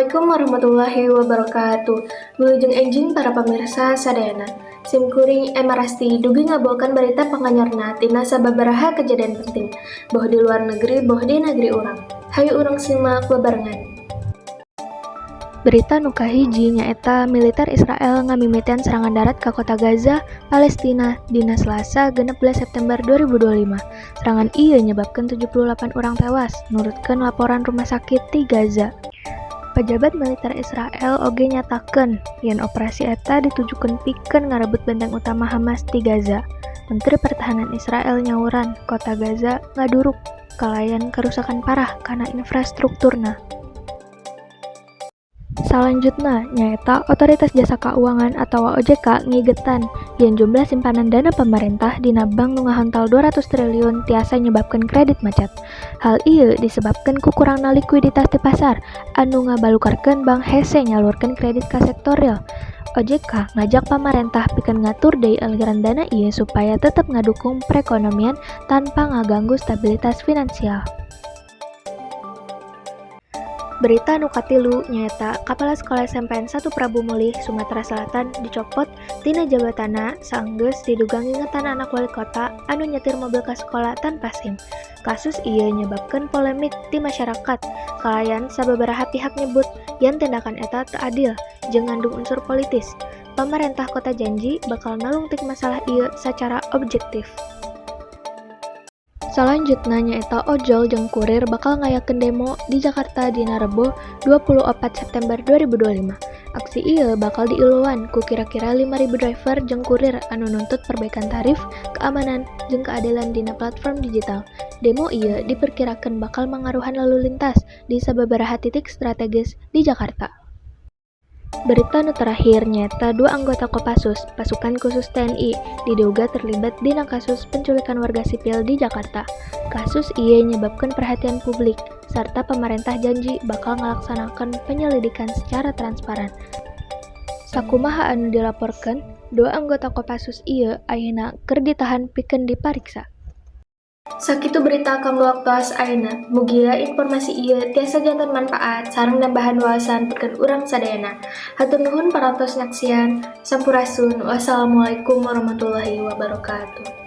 Assalamualaikum warahmatullahi wabarakatuh. Wilujeng enjing para pamirsa sadayana. Sim kuring Emma Rasti dugi ngabawakeun berita panganyarna tina sababaraha kejadian penting, boh di luar negeri, boh di negeri urang. Hayu urang simak bebarengan. Berita nu kahiji nyaeta militer Israel ngamimitian serangan darat ka kota Gaza, Palestina, dina Selasa 16 September 2025. Serangan ieu nyebabkeun 78 urang tewas, nurutkeun laporan rumah sakit di Gaza. Pejabat militer Israel oge nyatakeun yen operasi eta ditujukeun pikeun ngarebut benteng utama Hamas di Gaza. Menteri Pertahanan Israel nyauran kota Gaza ngaduruk kalayan karusakan parah kana infrastrukturna. Salanjutna nyaeta Otoritas Jasa Keuangan atawa OJK ngigetan yen jumlah simpanan dana pamarentah dina bank nu ngahontal 200 triliun tiasa nyebabkeun kredit macet. Hal ieu disebabkeun ku kurangna likuiditas di pasar anu ngabalukarkeun bank hese nyalurkeun kredit ka sektor riil. OJK ngajak pamarentah pikeun ngatur deui aliran dana ieu supaya tetep ngadukung perekonomian tanpa ngaganggu stabilitas finansial. Berita nu katilu nyaeta Kapala Sekolah SMPN 1 Prabu Mulih, Sumatera Selatan, dicopot tina jabatanna saenggeus diduga ngingetan anak wali kota anu nyetir mobil ka sekolah tanpa SIM. Kasus ieu nyebabkeun polemik di masyarakat kalayan sababaraha pihak nyebut yen tindakan eta teu adil jeung ngandung unsur politis. Pamarentah kota janji bakal nalungtik masalah ieu sacara objektif. Salanjutna nyaeta ojol jeung kurir bakal ngayakeun demo di Jakarta dina Rebo 24 September 2025. Aksi ieu bakal diiluan ku kira-kira 5.000 driver jeung kurir anu nuntut perbaikan tarif, keamanan, jeung keadilan dina platform digital. Demo ieu diperkirakeun bakal mangaruhan lalu lintas di sababaraha titik strategis di Jakarta. Berita nu terakhir nyaeta dua anggota Kopassus, pasukan khusus TNI, diduga terlibat dina kasus penculikan warga sipil di Jakarta. Kasus ieu nyebabkeun perhatian publik, sarta pamarentah janji bakal ngalaksanakeun penyelidikan secara transparan. Sakumaha anu dilaporkeun, dua anggota Kopassus ieu ayeuna keur ditahan pikeun dipariksa. Sakitu berita kanggo waktos ayeuna. Mugia informasi ieu tiasa janten manfaat sareng nambahan wawasan pikeun urang sadayana. Hatur nuhun parantos nyaksian. Sampurasun. Wassalamualaikum warahmatullahi wabarakatuh.